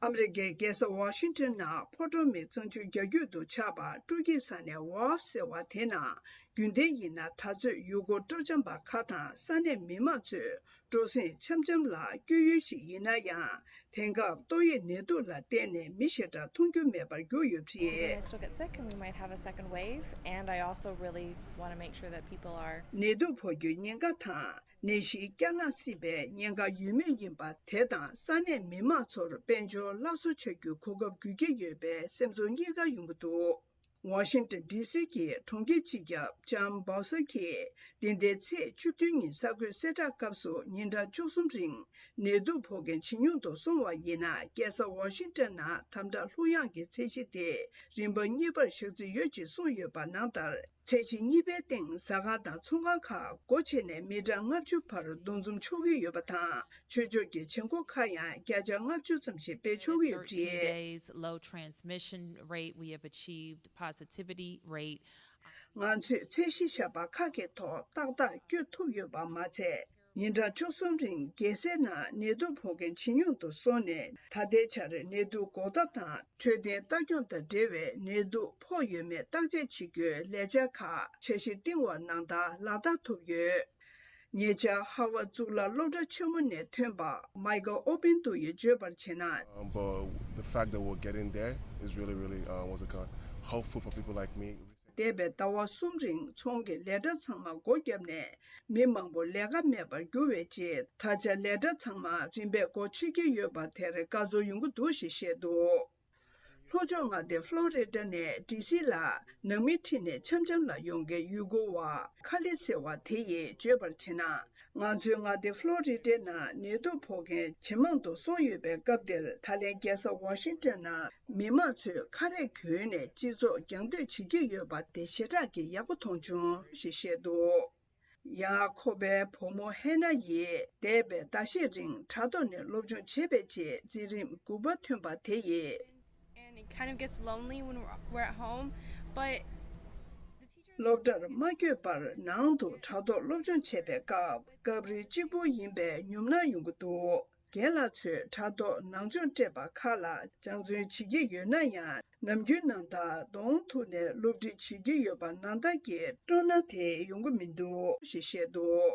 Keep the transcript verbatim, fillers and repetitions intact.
ཨ་མི་རི་ཀའི་རྒྱལ་ས་ཝ་ཤིང་ཊོན་ནང་ཕོ་བྲང་མི་གཙང་ཆུ་རྒྱ་རྒྱུད་དུ་ཆགས་པ་སྤྲོ་སྐྱིད་ས་གནས་ཝཱརཕ་ཟེར་བ་དེ་ནང་རྒྱུན་ལྡན་ཡིན་ན་ད་ཚོད་ཡུལ་སྐོར་སྤྲོ་འཆམ་པ་ཁག་དང་ས་གནས་མི་མང་ཚོས་སྤྲོ་གསེང་འཆམ་འཆམ་ལ་སྐྱོད་ཡུལ་ཞིག་ཡིན་ན་ཡང་། དེང་སྐབས་ཏོག་དབྱིབས་ནད་དུག་ལ་བརྟེན་ནས་མི་ཞེ་དྲག་མཐོང་རྒྱུ་མེད་པར་གྱུར་ཡོད་པ་People are རེད། Gonna still get sick, and we might have a second wave. And I also really want to make sure that people are ནད་དུག་ཕོག་རྒྱུའི་ཉེན་ཁ་དང་། ནད་གཞིའི་བསྐྱར་ལངས་སྲིད་པའི་ཉེན་ཁ་ཡོད་མུས་ཡིན་པ་དེ་དང་ས་གནས་མི་མང་ཚོར་དཔལ་འབྱོར་སླར་གསོ་བྱ་རྒྱུའི་གོ་སྐབས་དགོས་ཀྱི་ཡོད་པའི་སེམས་ཚོར་རྙེད་གར་ཡོང་གི་འདུག་ཝ་ཤིང་ཊོན་ཌི་སི་གི་གྲོང་ཁྱེར་སྤྱི་ཁྱབ་ཇམ་བྷའོ་སར་གྱིས་འདི་ཟླའི་ཚེས་བཅུ་བདུན་ཉིན་གསར་འགོད་གསལ་བསྒྲགས་སྐབས་སུ་ཉིན་གྲངས་བཅུ་གསུམ་རིང་ནད་དུག་ཕོག་མཁན་ཇེ་ཉུང་དུ་སོང་བ་ཡིན་ན། རྒྱལ་ས་ཝ་ཤིང་ཊོན་ནང་དམ་དྲག་ལྷུག་ཡངས་ཀྱི་ཚད་གཞི་དེ་རིམ་པ་གཉིས་པར་བཞག་རྩིས་ཡོད་ཅེས་གསུངས་ཡོད་པ་ནང་ལྟར། ཚད་གཞི་གཉིས་པའི་སྟེང་ཟ་ཁང་དང་ཚོང་ཁང་ཁག་སྒོ་ཕྱེ་ནས་མི་གྲངས་ལྔ་བཅུ་བར་འདུ་འཛོམས་ཆོག་གི་ཡོད་པ་དང་། ཆོས་ཕྱོགས་ཀྱི་བྱེད་སྒོ་ཁག་ཡང་བརྒྱ་ཆ་ལྔ་བཅུ་ཙམ་ཞིག་སྤེལ་ཆོག་གི་ཡོད་པ་རེད། Days, low transmission rate, we have achieved positivity rate. ང་ཚོས་ཚད་གཞི་བཞག་པ་ཁག་གི་ཐོག་ཏག་ཏག་བསྐྱོད་ཐུབ་ཡོད་པ་མ་ཚད། ཉིན་གྲངས་བཅུ་གསུམ་རིང་རྒྱལ་སའི་ནང་ནད་དུག་ཕོག་མཁན་ཇེ་ཉུང་དུ་སོང་ནས། ད་ལྟའི་ཆར་ནད་དུག་འགོག་ཐབས་དང་འཕྲོད་བསྟེན་ལྟ་སྐྱོང་དང་འབྲེལ་བའི་ནད་དུག་ཕོག་ཡོད་མེད་བརྟག་དཔྱད་བྱེད་རྒྱུའི་ལས་འཆར་ཁག་འཆར་གཞི་བཏིང་བ་ནང་ལྟར་ལག་བསྟར་ཐུབ་ཡོད། ཉེ་ཆར་ཧ་ཝར་གཙུག་ལག་སློབ་གྲྭ་ཆེན་མོ་ནས་ཐོན་པ་མའི་ཀལ་ཨོ་པིན་ཏུ་ཡིས་བརྗོད་པར་བྱས་ན། Um, but the fact that we're getting there is really, really, uh, what's it called? Hopeful for people like me. འདས་པའི་ཟླ་བ་གསུམ་རིང་ཚོང་གི་ལས་གྲྭ་ཚང་མ་སྒོ་བརྒྱབ་ནས་མི་མང་པོ་ལས་ཀ་མེད་པར་གྱུར་བའི་རྗེས། ད་ཆ་ལས་གྲྭ་ཚང་མ་རིམ་པས་སྒོ་ཕྱེ་གི་ཡོད་པ་དེར་དགའ་ཚོར་ཡོང་གི་འདུག་ཞེས་བཤད་འདུག་ལྷོ་ཕྱོགས་མངའ་སྡེ་ཕློ་རི་ཌ་ནས་ཌི་སི་ལ་ནང་མི་ཁྲིད་ནས་འཆམ་འཆམ་ལ་ཡོང་མཁན་ཡུལ་སྐོར་བ་ཁ་ལི་ཟེར་བ་དེ་ཡིས་བརྗོད་པར་བྱས་ན། ང་ཚོའི་མངའ་སྡེ་ཕློ་རི་ཌའི་ནང་ནད་དུག་ཕོག་མཁན་ཇེ་མང་དུ་སོང་ཡོད་པའི་སྐབས་འདིར། ད་ལན་རྒྱལ་ས་ཝ་ཤིང་ཊོན་ནང་མི་མང་ཚོས་ཁ་རས་གྱོན་ནས་སྤྱི་ཚོགས་རྒྱང་སྡོད་བྱེད་ཀྱི་ཡོད་པ་དེ་ཞེ་དྲག་གི་ཡག་པོ་མཐོང་བྱུང་ཞེས་བཤད་འདུག་ཡང་ཁོ་པའི་བུ་མོ་ཧེ་ན་ཡིས་འདས་པའི་ཟླ་ཤས་རིང་དྲ་ཐོག་ནས་སློབ་སྦྱོང་བྱས་པའི་རྗེས་འཛིན་རིམ་དགུ་པ་ཐོན་པ་དེ་ཡིས། And it kind of gets lonely when we're, we're at home, but the teacher སློབ་གྲྭར་མ་བསྐྱོད་པར་ནང་དུ་དྲ་ཐོག་སློབ་སྦྱོང་བྱེད་པའི་སྐབས། སྐབས་རེ་གཅིག་པུ་ཡིན་པའི་ཉོབ་སྣང་ཡོང་གི་འདུག་རྒན་ལགས་ཚོས་དྲ་ཐོག་ནང་སྦྱོང་སྤྲད་པ་ཁག་ལ་སྦྱང་བརྩོན་བྱེད་ཀྱི་ཡོད་ན་ཡང་། ནམ་རྒྱུན་ནང་ལྟར་གདོང་ཐུག་ནས་སློབ་ཁྲིད་བྱེད་ཀྱི་ཡོད་པ་ནང་ལྟར་གྱི་སྤྲོ་སྣང་དེ་ཡོང་གི་མི་འདུག་ཞེས་བཤད་འདུག